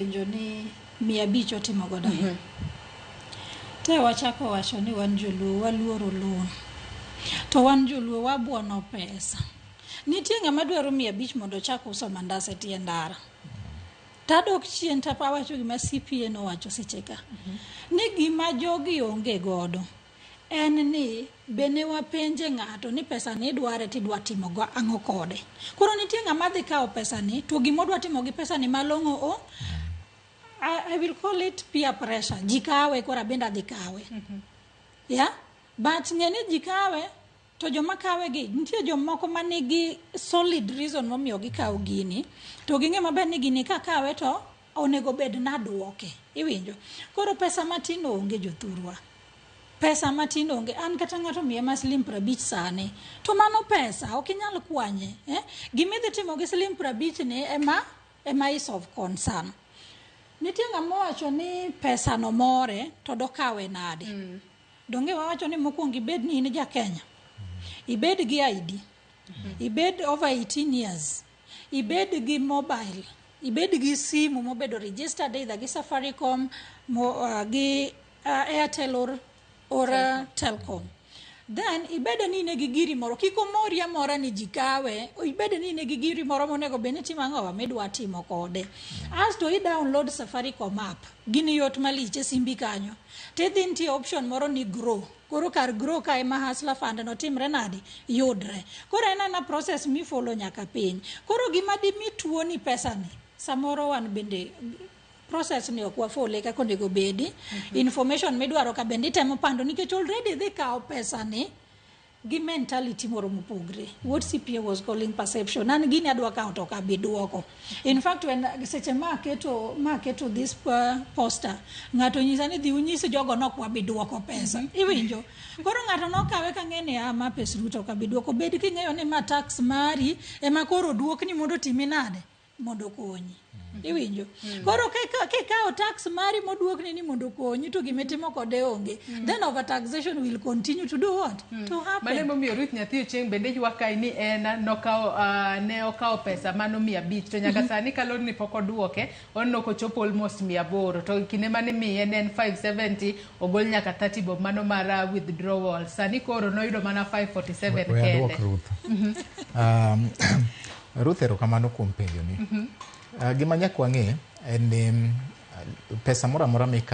Penjo ni 500 otimo godo ang'o? Te wachako wacho ni wan joluo waluoro loan. To wan joluo wabuono pesa. Nitie ng'ama dwaro 500 mondo ochak uso mandas e tie ndara. Tadok chien to awacho gima CPA nowacho seche ka. Ni gima jogi onge godo en ni be ne wapenje ng'ato ni pesa ni idware to idwa timo go ang'o kode. Koro nitie ng'ama dhi kawo pesa ni to gima odwa timo gi pesa ni malong'o o I will call it peer pressure. Ji kawe koro abende adhi kawe. Yeah? But ng'e ni ji kawe to joma kawe gi nitie jomoko manigi solid reason momiyo gikawo gini to ging'e maber ni gini kakawe to onego bed naduoke. Iwinjo? Koro pesa matin onge jothurwa. Pesa matin onge. An kata ng'ato miya ma siling 50 sani. To mano pesa, ok inyal kwanye. Eh? Gima idhi timo gi siling 50 ni ema is of concern. Nitie ng'ama owacho ni pesa no more to dokawe nade? Donge wawacho ni mokwongo ibed ni in ja Kenya. Ibed gi ID. Ibed over 18 years. Ibed gi mobile. Ibed gi simu mobedo registered either gi Safaricom, gi Airtel or Telcom. Then ibede ni in gi giri moro, kik omori amora ni ji kawe, ibede ni in gi giri moro monego bed ni timo ang'owa midwa timo kode. Asto i download Safaricom app, gini yot malich e simbi kanyo. Tidhi nitie option moro ni grow. Koro kar grow ka ema Hustler Fund no timre nade? Yudre. Koro en ana process mifollow nyaka piny. Koro gima dimi tuo ni pesa ni, samoro wan bende process ni ok wafollow kaka onego bedi. Information midwaro ka bende itemo pando nikech already idhi kawo pesa ni gi mentality moro mopogre. What CPA was calling perception. An gini adwa kawo to ok abi duoko. In fact, when seche ma aketo this poster, ng'ato nyisa ni dhi unyis jogo nok wabi duoko pesa. Iwinjo? Koro ng'ato nokawe ka ng'e ni ah, ma pes Ruto ok abi duoko. Bed king'eyo ni ma tax mari ema koro duokni mondo otimi nade? Mondo okonyi. Iwinjo? Koro kikawo tax mari moduokni ni mondo okonyi to gimitimo kode onge. Then overtaxation will continue to do what? To happen. Mano emomiyo Ruth Nyathi Ochieng' bende ywak kae ni en nokawo ne okawo pesa mano 500 to nyaka sani kalon ni pok oduoke on kochopo almost 800 to kinde mane imiye ne en 570 ogol nyaka 30 bob mano mar withdrawal sani koro noyudo mana 547 We kende. aduok Ruth. Ruth, erokamano kuom penjo ni. Gima nyaka wang'e en ni pesa moro amora mikawo